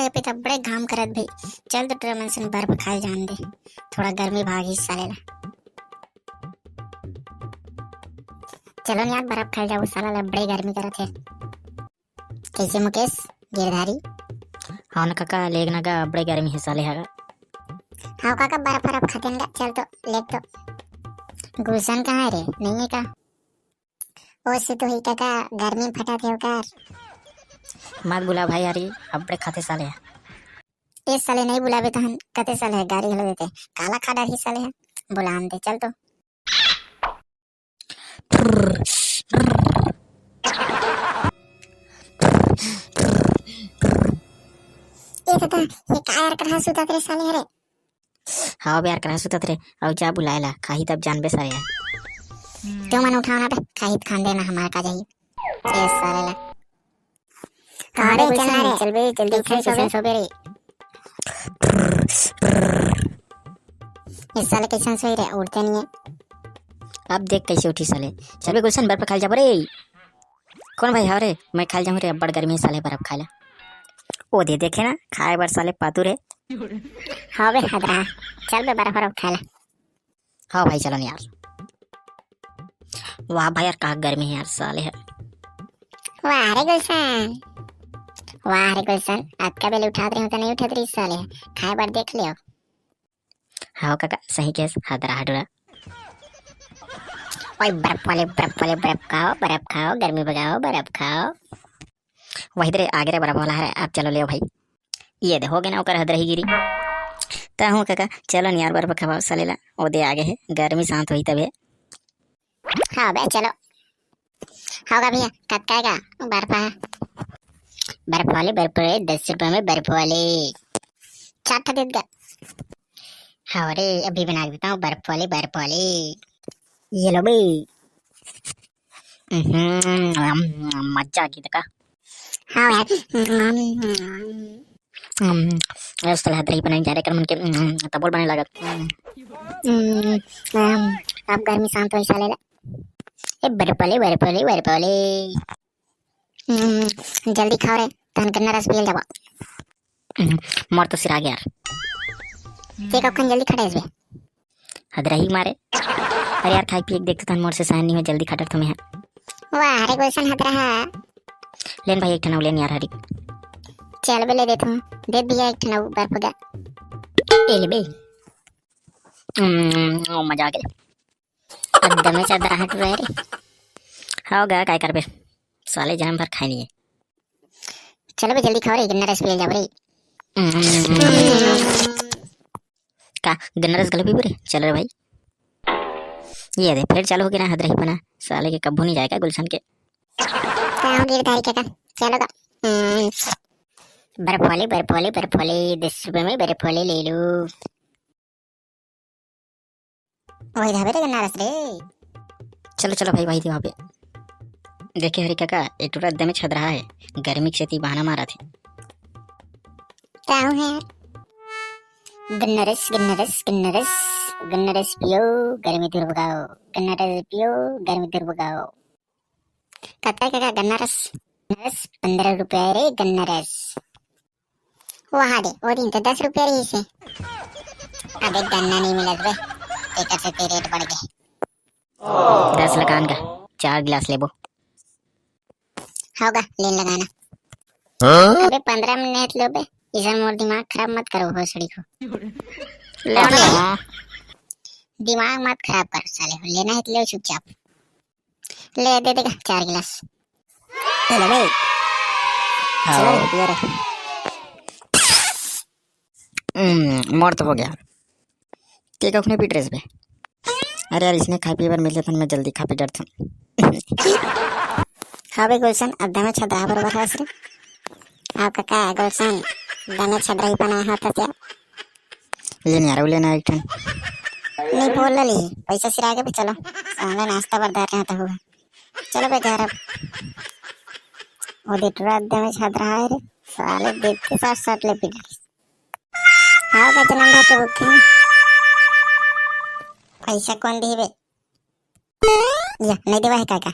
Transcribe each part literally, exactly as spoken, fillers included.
पे तो बड़े घाम करत भाई। चल तो टुरा मन सन बर्फ खाए जान दे, थोड़ा गर्मी भागी साले ला। चलो न यार, बर्फ खाए जाबो, साला ला बड़े गर्मी करत हे। कैसे मुकेश गिरधारी? हाँ न काका, लेग न गा, बड़े गर्मी हे साले हा गा। हाँ काका, बर्फ बर्फ खाते न गा, चल तो लेग तो। गुलशन कहाँ है रे, नहीं है का? ओ से तो ही काका, गर्मी में फटा थे ओकर। मत बुला भाई यारी, अब्बड़े खाते साले। ए साले नहीं बुलाबे तहन कते साले है, गारी घलो देते। काला खा डारही साले है, बुलान दे, चल तो। ए दादा, ये का यार करहा सुतत रे साले हरे? हाँ बे यार, करहा सुतत रे, अउ जा बुलाए ला, खाही तब जानबे साले। तू मन उठाओ ना बे, खाही त खान देना, हमार का जाही। ए साले ला। कहाँ रे, चल ना रे। चल बे, जल्दी उठ, कैसे सो बे रे? इस साले कैसे सोई रे, उठते नहीं है। अब देख कैसे उठी साले। चल बे गुलशन, बर्फ खाए जाबो रे। कौन भाई? हाँ रे, मैं खाए जाऊँ रे, अब्बड़ गर्मी हे साले, बर्फ खाए ला। ओ दे देखे ना, खाए बर साले पातू रे। हाँ बे हदरा, चल बे बर्फ बर्फ खाए ला। हाँ भाई, चलो न यार। वाह भाई यार, का गर्मी हे यार, साले हे। वाह रे गुलशन, वाह रे गुलशन, अतका बेले उठात रहे हो तो नहीं उठत रही साले हे, खाए बर देख लियो। हाँ काका, सही केस, हदरा हडुरा। ओए बर्फ वाले, बर्फ वाले, बर्फ खाओ, बर्फ खाओ, गर्मी भगाओ, बर्फ खाओ। वही दे रे, आगे रे बर्फ वाला हरे, अब चलो लेव भाई। ये दे, हो गे ना ओकर हदरही गिरी। त हूँ काका, चलो न यार, बर्फ खवाओ साले ला। ओ दे आगे हे, गर्मी शांत होही तभे। हाँ बे, चलो। होगा भैया, कतका आएगा बर्फ हा? बर्फ वाले, बर्फ वाले, दस रुपए में बर्फ वाले। चार ठा दे देगा। हाँ रे, अभी बना के देता हूँ बर्फ वाले, बर्फ वाले। ये लो बे। हम्म, मजा आ गई देखा। हाँ यार। हम्म, ये साला हदरही बनाई जा रहे कर मन के, हम्म, तबोल बने लागत। हम्म, हम्म, अब गर्मी शांत होई साले ला। ए बर्फ वाले, बर्फ वाले, बर्फ वाले। हम्म, जल्दी खाओ रे, तहन गन्ना रस पियल जाबो। हम्म, मोर तो सिरा गया यार। ते कखन जल्दी खड़े हसबे? हदरही मारे। अरे यार, खाई पिए के देख तो तहन मोर से सहन नहीं हो, जल्दी खटर तुम्हें। वाह रे गुलशन हदरहा। लेन भाई, एक ठन अउ लेन यार हरी। चल बे, ले देथूं। दे भैया एक ठन अउ बर्फ गा। ए ले बे। हम्म, ओ मजा आ गया। एकदमे चदरा हट रहे रे। हाँ गा, काय करबे? साले जन्म भर खाए नहीं है। चलो बे, जल्दी खाओ रे, गन्ना रस पिए जाओ रे। हम्म। का गन्ना रस घलो पीबो रे? चलो रे भाई। ये दे, फिर चालू हो गया ना हदरही पना। साले के कब्बो नहीं जाएगा गुलशन के। का हो गिरधारी काका? चलो का। हम्म। बर्फ वाले, बर्फ वाले, बर्फ वाले, दस रुपए में बर्फ वाले ले लो। वही धाबे रे गन्ना रस रे। चलो, चलो भाई, वही धाबे। देखे हरी काका, ए टूरा एकदमे छदरा है, गर्मी के सेती बहाना मारत हे। का हो है? गन्ना रस, गन्ना रस, गन्ना रस, गन्ना रस पियो, गर्मी दूर भगाओ। गन्ना रस पियो, गर्मी दूर भगाओ। कतका काका गन्ना रस? गन्ना रस पंद्रह रुपया रे, गन्ना रस। वहा दे, वो दिन तो दस रुपया रहिस हे। अबे गन्ना नहीं मिलत बे, तेकर सेती रेट बढ़ गे। दस लगान का, चार गिलास लेबो। होगा, लेन लगाना। हाँ? अबे पंद्रह मिनट लो बे, इधर मोर दिमाग खराब मत करो भोसड़ी को। ले ले। दिमाग मत खराब करो साले हो, लेना है तो ले चुपचाप। ले दे देगा चार गिलास। ले ले बे। हाँ। चलो रे, पियो रे। हम्म, मोर तो हो गया। ते कखने पी डरेस बे? अरे यार, इसने खाए पिए बर मिले तहन मैं जल्दी खा पी डरथन। हाँ बे गुलशन, एकदमे छदरा बरोबर हस रे। आपका का है गुलशन? एकदमे छदरा ही बनाया होता क्या? ले नहीं आ रहा, लेना एक ठन। नहीं बोल ली, पैसा सिरा के भी चलो। सामने नाश्ता बरदार रहता हुआ। चलो बे घर अब। वो दे टूरा एकदमे छदरा है रे। साले देख के साथ साथ ले पी डरेस। हाँ, का जनम भर के भूखे हैं। पैसा कौन दिही बे? या, नहीं देवा है काका।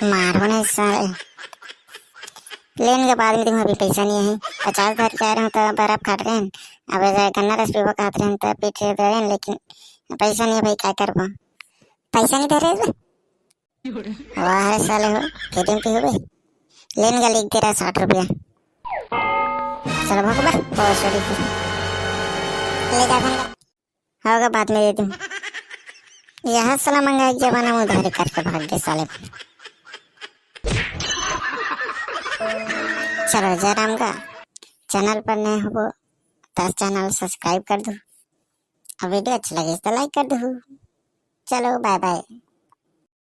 मारो नहीं साले। लेन के बाद में देखो, अभी पैसा नहीं है। पचास धर के आए रहे तो बर्फ खात रहे हैं। अब ऐसा गन्ना रस पीबो कहत रहे तो पीठ दे रहे हैं, लेकिन पैसा नहीं है भाई, क्या करबो? पैसा नहीं दे रहे बे। वाह रे साले हो, फ्री में पीहू बे। लेन का लिख दे रहा साठ रुपया। चलो भागो बे, बहुत सॉरी। ले जा फोन कर। होगा, बाद में दे दूँ। यह साला महंगाई के जमाना में उधारी करके भाग गए साले। चलो जयराम का चैनल पर नए हो तो चैनल सब्सक्राइब कर दो, और वीडियो अच्छा लगे तो लाइक कर दो। चलो बाय बाय।